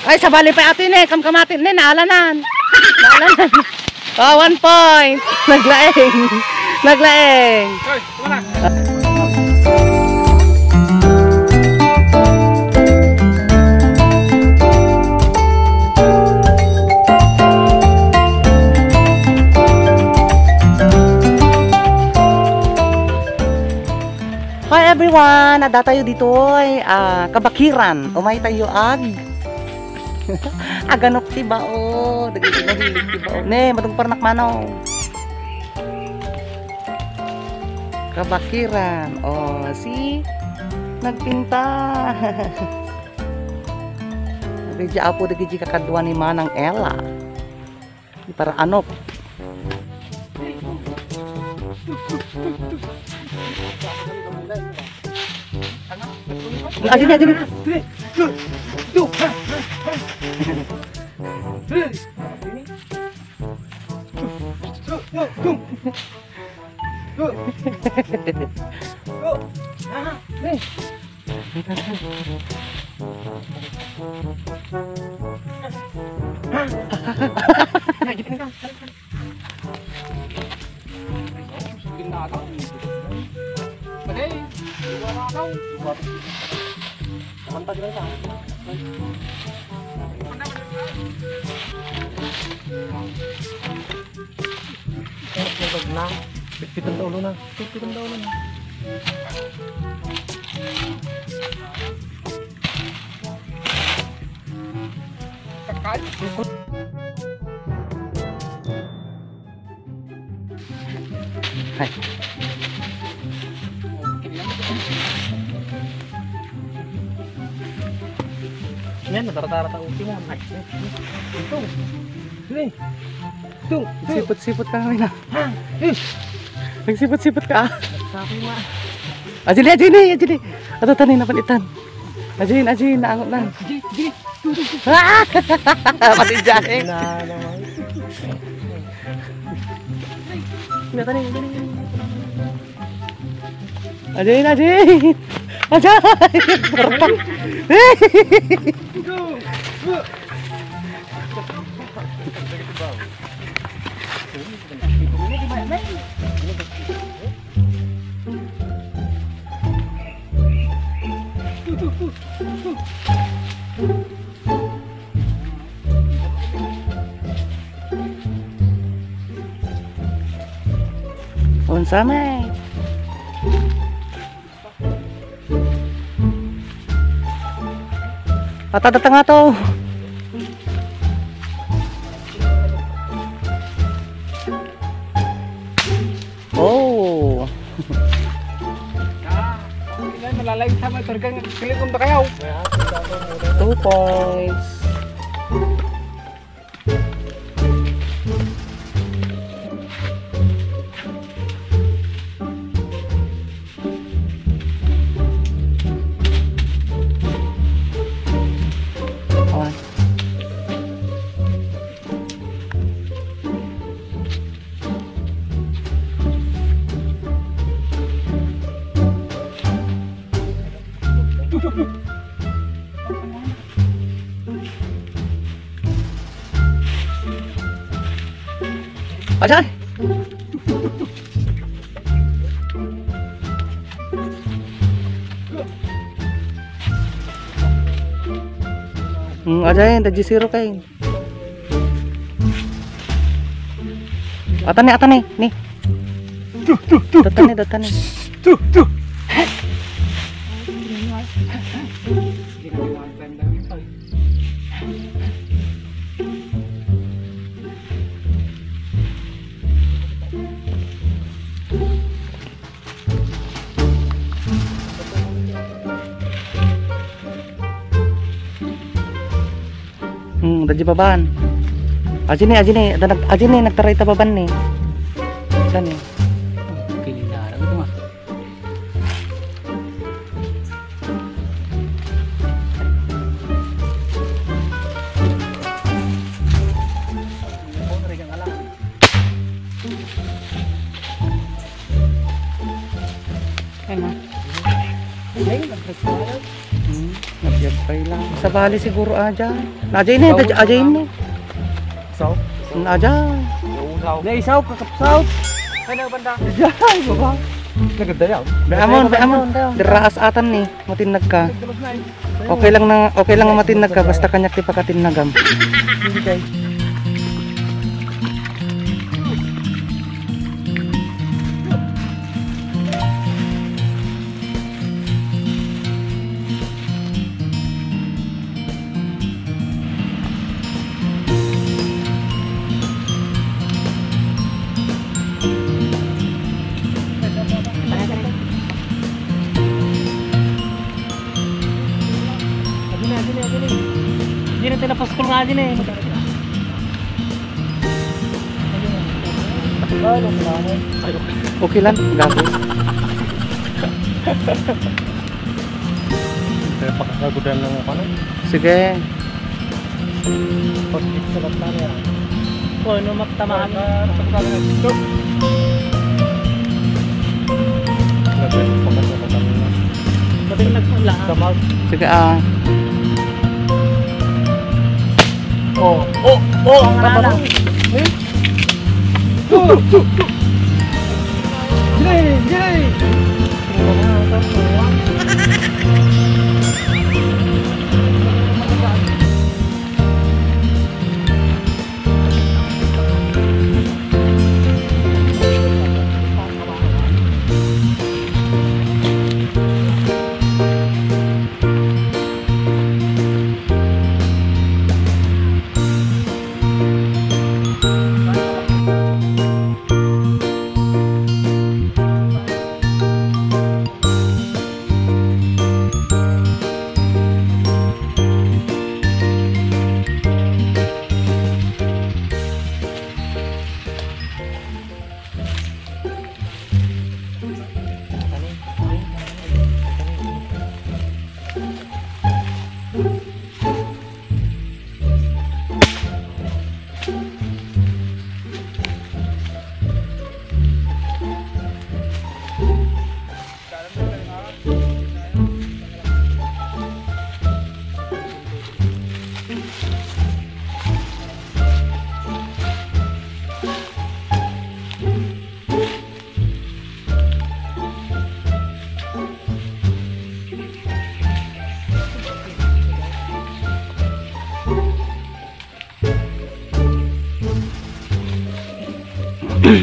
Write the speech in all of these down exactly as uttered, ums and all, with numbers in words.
Ay, sabali pa ato ini, kamkamati ini, naalanan. Naalanan. Oh, one point. Naglaeng. Naglaeng. Hoy, wala. Hi everyone! Adda tayo ditoy, ah, kabakiran. Umay tayo ag aganok ti bao. Dagiti mahilig ti bao. Ne, madungparnak mano. Kabakiran. Oh, si nagpinta. Dagiti apo dagiti kakadua ni Manang Ella. Para anok. Adin, adin. Pitpitan ta ulo na. Pitpitan ta ulo na. Ay. Yan, nataratara ta uti mo. Ay, ito. Sige. Ito. Sipot-sipot ka namin, ah. Ha? Eh. Nagsipot-sipot ka, ah. Sabi nga. Ajili, ajili, ajili. Ato, tanin na palitan. Ajin, ajin, naangot na. Sige, sige. Ah! Pati dyan, eh. Na naman. Ajay, ajay! Ajay! Barpa! Unsa may? Atada ta nga to. Oh. Ah, okay na, malalayo sa mga talagang kilikom na kayo. Two points. Asan? Hmm, aja yan, dadya zero kayo. Atan ni, atan ni, ni. Tuh, tuh, tuh, tuh. Datan ni, datan ni. Tuh, tuh. Hmm, dadya baban. Ajini, ajini, ada nag-, ajini, nagtaray ta baban ni. Saan ni? Kininara ko nga. Ano? Ay, nagkasal. Nagyagpay lang. Sabali siguro, ah, dyan. Ajay na, ajay na. Saw? Ajay. Nausaw. Naisaw, kakapsaw. Kaya banda. Ajay, baba. Naganda yan. Beamon, beamon. Diraas atan ni. Matinnag ka. Okay lang na, okay lang nga matinnag ka, basta kaniak ti pakatinnagam. Hindi kay. Adi na, adi na, adi na. Hindi na tinapaskol nga adi na eh. Okay lang, gabi. Kaya pakakagudan lang ako, ano? Sige. Pag-hit sa bata niya. O, ano, magtamaan. Ah, sa bata niya. Grabe, pakakagudan lang. Pati nagpula. Sa mag- Sige, ah. Oh, oh, oh, ang rala. Eh? Yay! Yay!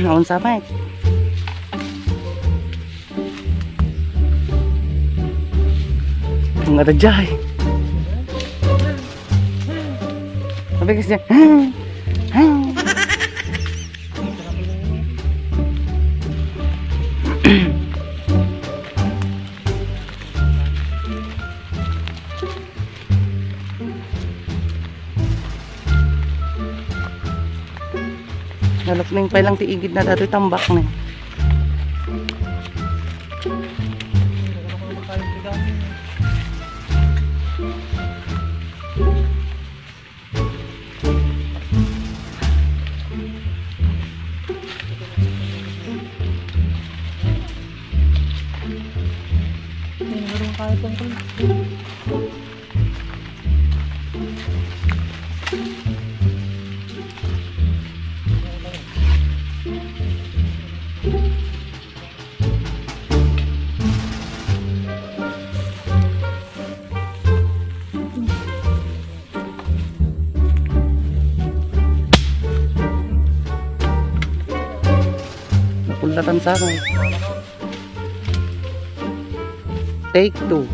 Naunsa pa eh. Ang ada jay. Sabi kasi, Nalukning pa lang ti igid na datoy tambak na. Ayun, meron tayo tungkol. Napullatan sa ako. Take two.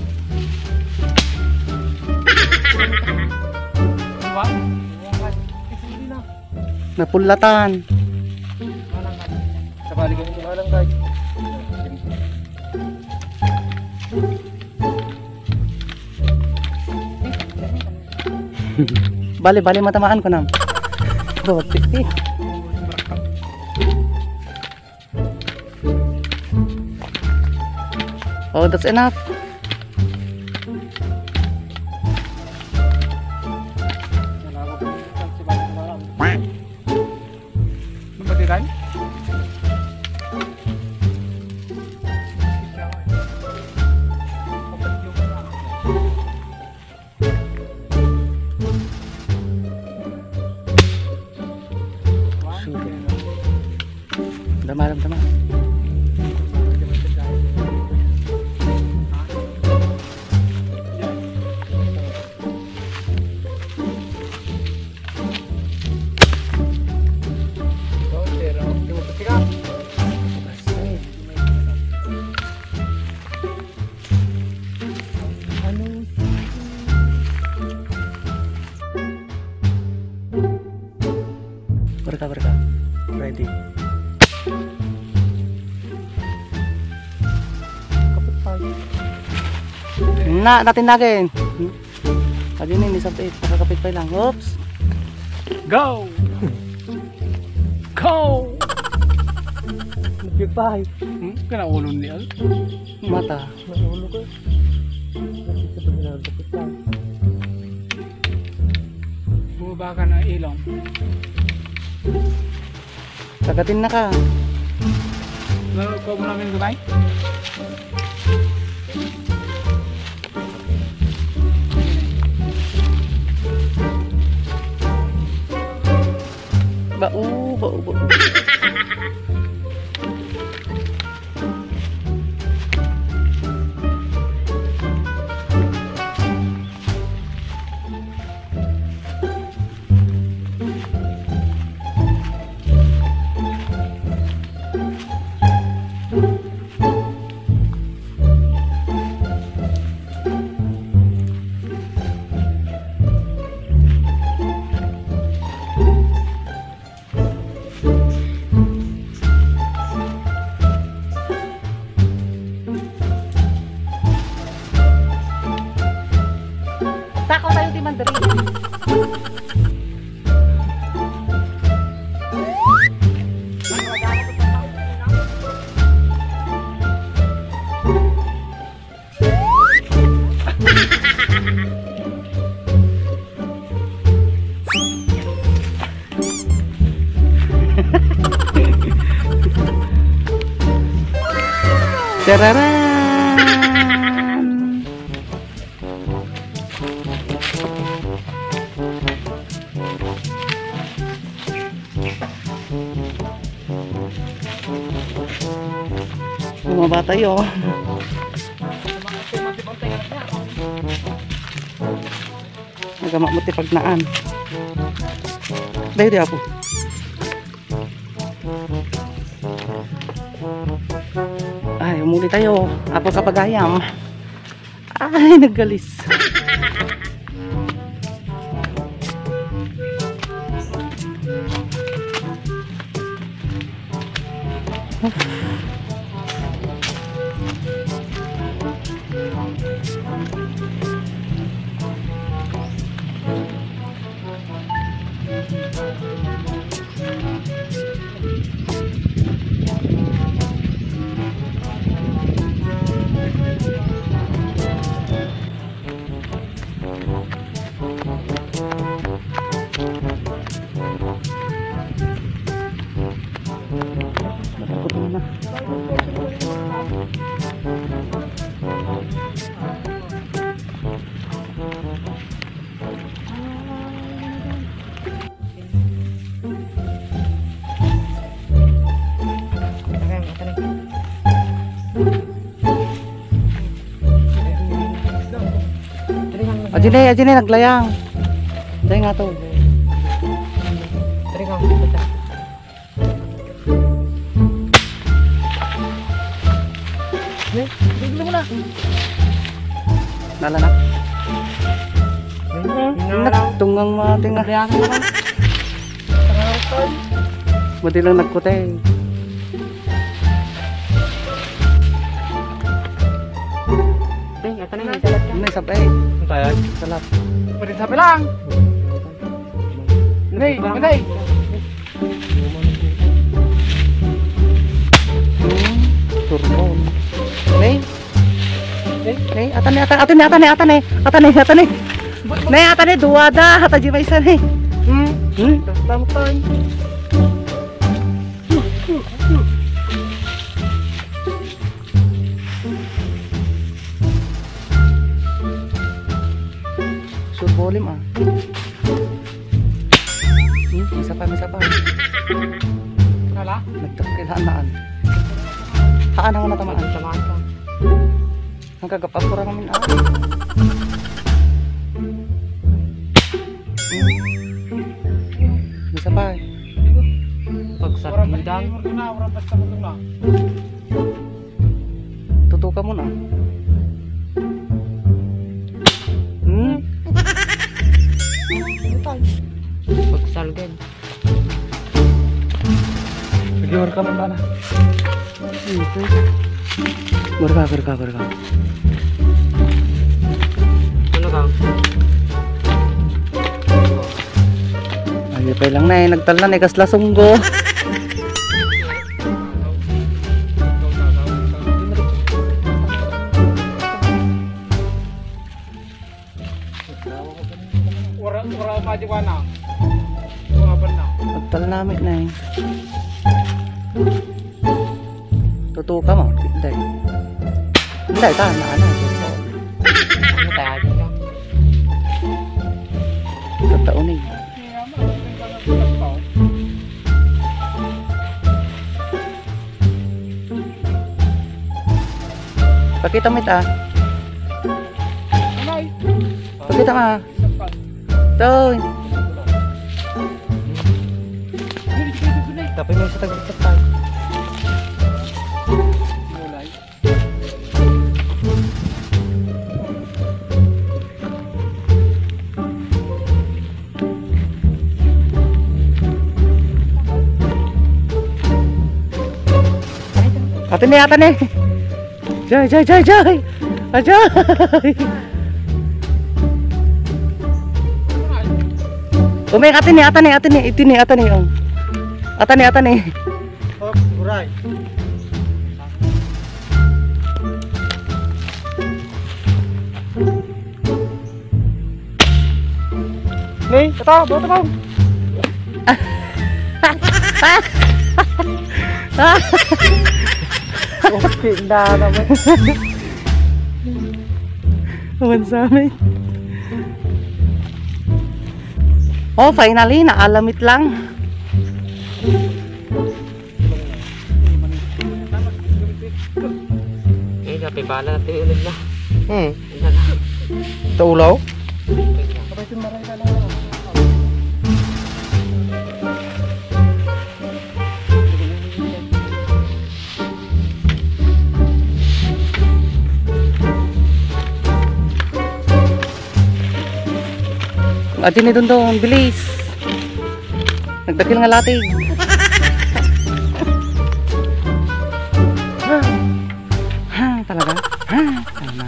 Napullatan. Sa balikan ito nga lang, guys. Bali, bali, matamaan ko na. Ito, tiktik. Oh, that's enough. Ano ba, di, Ray? Ano? Barka, barka. Ready. Kapit pa. Na, natin nagin. Adi ni, ni sabit. Nakakapit pa lang. Oops. Go! Go! Nagpipay. Hmm? Kana ulo ni Al? Mata. Nahulog ka. Nakita ba nila ang kapit ka? Bumaba ka na ilong. Tagatin na ka. Laro ko muna ng gamay. Bao, bao, bao. Takaw tayo ti mandarin. Tararan! Bumaba tayo. Nagama mo ti pagnaan. Dayo di, Apo. Ay, umuli tayo. Apo Kapagayam. Ay, naggalis. Natakot na. Ajine, ajine, naglayang. Dahil nga to. Eh, bigla mo na. Nala na. Nagtungang mating ah. Madi lang nagkutay. Ding, ito na yung salat ka. May sabay. Ang tayag? Salat. Pwede sabi lang. Nay, patay. Hmm, turbo. Nay? Nay, atan ni, atan, atan ni, atan ni, atan ni, atan ni, atan ni. Nay, atan ni, dua da, atan di maysa ni. Hmm? Hmm? Tama, tama. Sure volume, ah. Hmm, isa pa, isa pa. Wala? Nagdakkel, haan, haan. Haan ang natamaan. Tamaan ka. Ang kagapapura kami, ah. Hmm. Isa pa, eh. Pagsakitan. Tutuka mo na. Kamu mana? Barka, barka, barka. Ano ka? Ay, pay lang na eh. Nagtalna na eh. Kasla sunggo. Ura, ura pa di wana. Ura pa na. Agtal namit na eh. Tutuka mo, pitay. Hindi, ta, na, ano, ano, ano, ano, ano, ano, ano, ano, Pakita mo ita. Anay. Pakita mo. Toy. Tapos may sa tagtagtag. Ate ni, ate ni. Jay, jay, jay, jay. Ajay. Umek, ate ni, ate ni, ate ni. Iti ni, ate ni, oh. Ate ni, ate ni. Oh, uray. Ni, ito, buto mo. Okay na naman. Awan sa amin. Oh, finally, naalamit lang. Eh, kape bala, ate, ulad na. Hmm. Ulad na. Ito ulaw? Adi ni Dondon, bilis. Nagdakil nga latig. Ha, talaga? Ha, tama.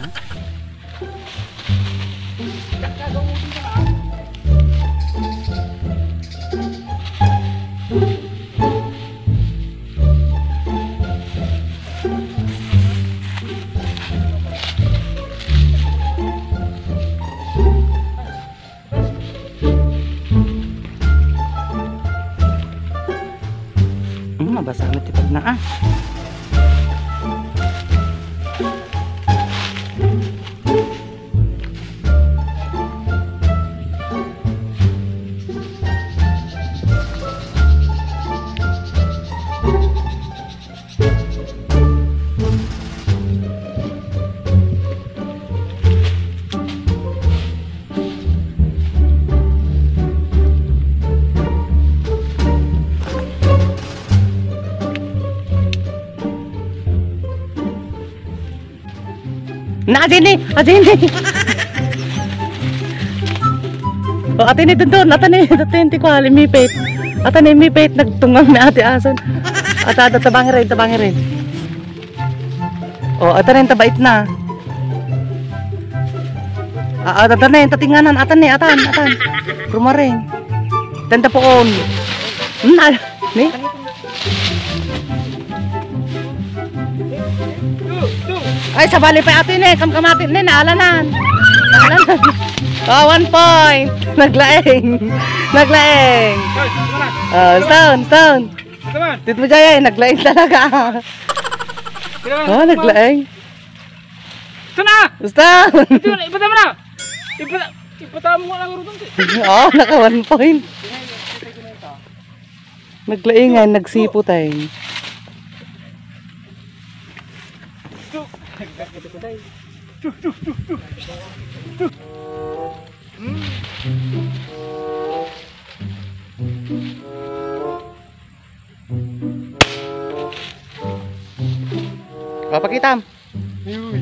Hmm, mabasa met ti pagna, ah. Na, Jenny! Ah, Jenny! O, ate ni Dondon, ate ni, ate ni, ti kuali, mipit. Ate ni, mipit, nagtungang ni ate ason. Ata, ata, tabangi rin, tabangi rin. O, ata rin, tabait na. Ah, ah, ata ni, tatinganan, atan ni, atan, atan. Rumaring. Tanda poon. Hmm, ah, ni? Ay, sabali pa ate ni, kamkamati ni, naalanan. Naalanan. Oh, one point. Naglaeng. Naglaeng. Oh, stone, stone. Ito man. Tit mo, Jay, naglaeng talaga. Ito man. Oh, naglaeng. Ito na! Stone. Ito na, ipata mo na. Ipata, ipata mo nga lang, Rudong. Oh, naka one point. Naglaingan, nagsipot ay. Papakitam. Uy.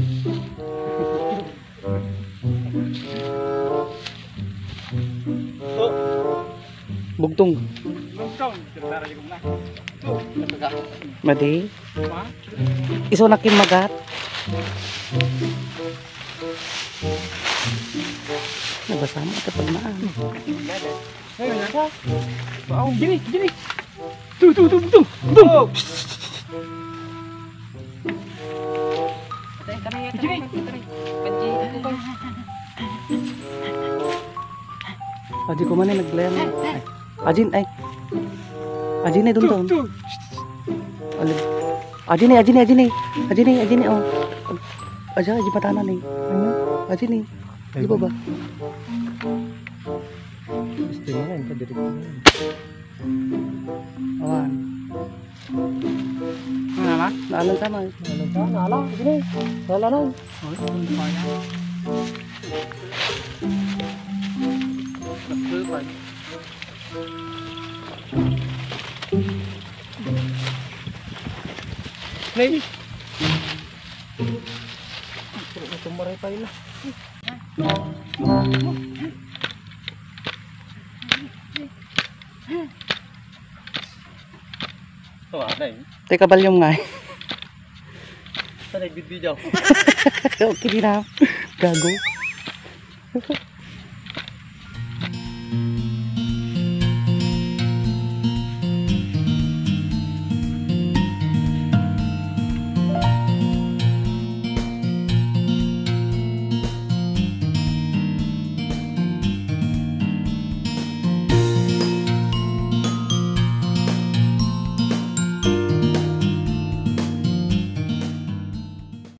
Bugtong. Bugtong. Sebentar aja, Gumna. Madi? Isu na kimmagat. Nabasa mo ito pag naan. Diri, diri. Tu, tu, tu, tu. Tu. Diri. Aji ko man ay naglayang. Ay. Ajin ay. Ajin ay dundun. Tu, tu. Alin? Ajin ay, ajin ay, ajin ay. Ajin ay, ajin ay, oh. Aja, aji patanan eh. Ano? Ajin ay. Di ba ba? Gusto mo rin, pwede rin. Awan. Ano na? Naalan ka na eh. Naalan ka, naalan. Sige, naalan na. Ay, ano ba yan? Play. Ito maray pa yun. Ito, ada eh. Teka, balyom nga eh. Ito, nagbidbidyaw. Okay na. Gago.